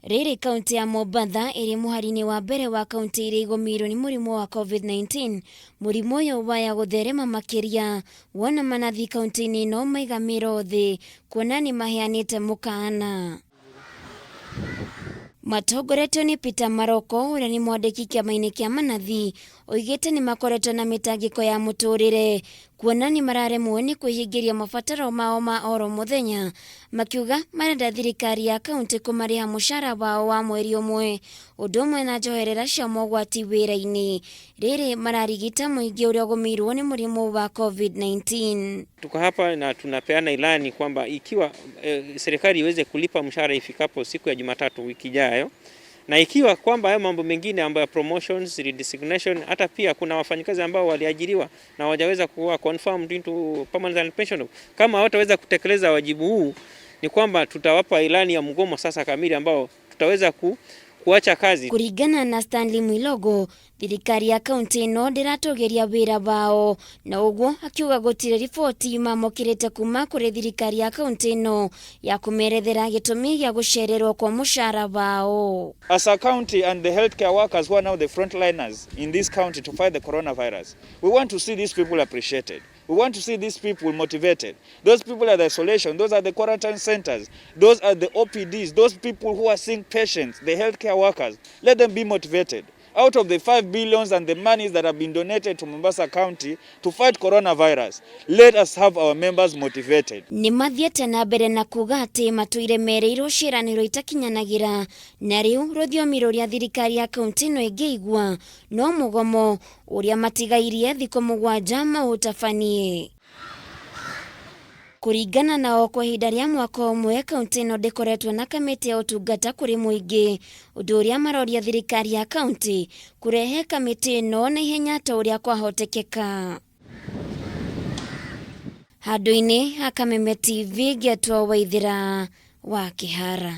Rĩrĩ kaunti ya Mombatha ĩrĩ mũhari-inĩ wa mbere wa kaunti iria igũmĩirwo nĩ mũrimũ wa COVID-19. Mũrimũ ũyũ waya gũtherema makĩria wona manathi kaunti-inĩ ĩno maiga mĩro thĩ kuona nĩ maheanĩte mũkana. Matongoretio nĩ Peter Maroko ũrĩa nĩ mwandĩki kĩama-inĩ kĩa manathi oigĩte nĩ makoretwo na mĩtangĩko ya mũtũrĩre kuona nĩ mararemwo nĩ kwĩhingĩria mabataro mao ma oro mũthenya, makiuga marenda thirikari ya kaunti kũmarĩha mũcara wao wa mweri ũmwe ũndũ ũmwe na njoherera cia mogwati wĩra-inĩ rĩrĩ mararigita mũingĩ ũrĩa ũgũmĩirwo nĩ mũrimũ wa COVID-19. Tuko hapa na tunapeana ilani kwamba ikiwa serikali iweze kulipa mshahara ifikapo siku ya Jumatatu wiki ijayo, na ikiwa kwamba hayo mambo mengine ambayo ya promotions, redesignation, hata pia kuna wafanyikazi ambao waliajiriwa na hawajaweza kuwa confirmed into permanent and pensionable, kama hawataweza kutekeleza wajibu huu, ni kwamba tutawapa ilani ya mgomo sasa kamili ambao tutaweza kuacha kazi. Kũringana na Stanley Mwilogo, thirikari ya kaunti ĩno ndĩratũgĩria wĩra wao na ũguo akiuga gũtirĩ riboti mamũkĩrĩte kuma kũrĩ thirikari ya kaunti ĩno ya kũmerethera gĩtũmi gĩa gũcererwo kwa mũcara wao. As a county and the healthcare workers who are now the frontliners in this county to fight the coronavirus, we want to see these people appreciated. We want to see these people motivated. Those people are the isolation, those are the quarantine centers, those are the OPDs, those people who are seeing patients, the healthcare workers. Let them be motivated. Out of the 5 billions and the monies that have been donated to Mombasa County to fight coronavirus, let us have our members motivated. Nĩ mathiĩte na mbere na kuga atĩ matũire merĩirwo ciĩranĩro itakinyanagĩra na rĩu rũthiomi rũrĩa thirikari ya kaunti ĩno ĩngĩigua no mũgomo ũrĩa matigairie thikũ 7 maũtabanie. Kũringana nao kwa ihinda rĩa mwaka ũmwe kaunti ĩno ndĩkoretwo na kamĩtĩ ya ũtungata kũrĩ mũingĩ, ũndũ ũrĩa maroria thirikari ya kaunti kũrehe kamĩtĩ ĩno na ihenya ta ũrĩa kwahotekeka. Handũ-inĩ ha Kameme TV ngĩatwo Waithĩra wa Kĩhara.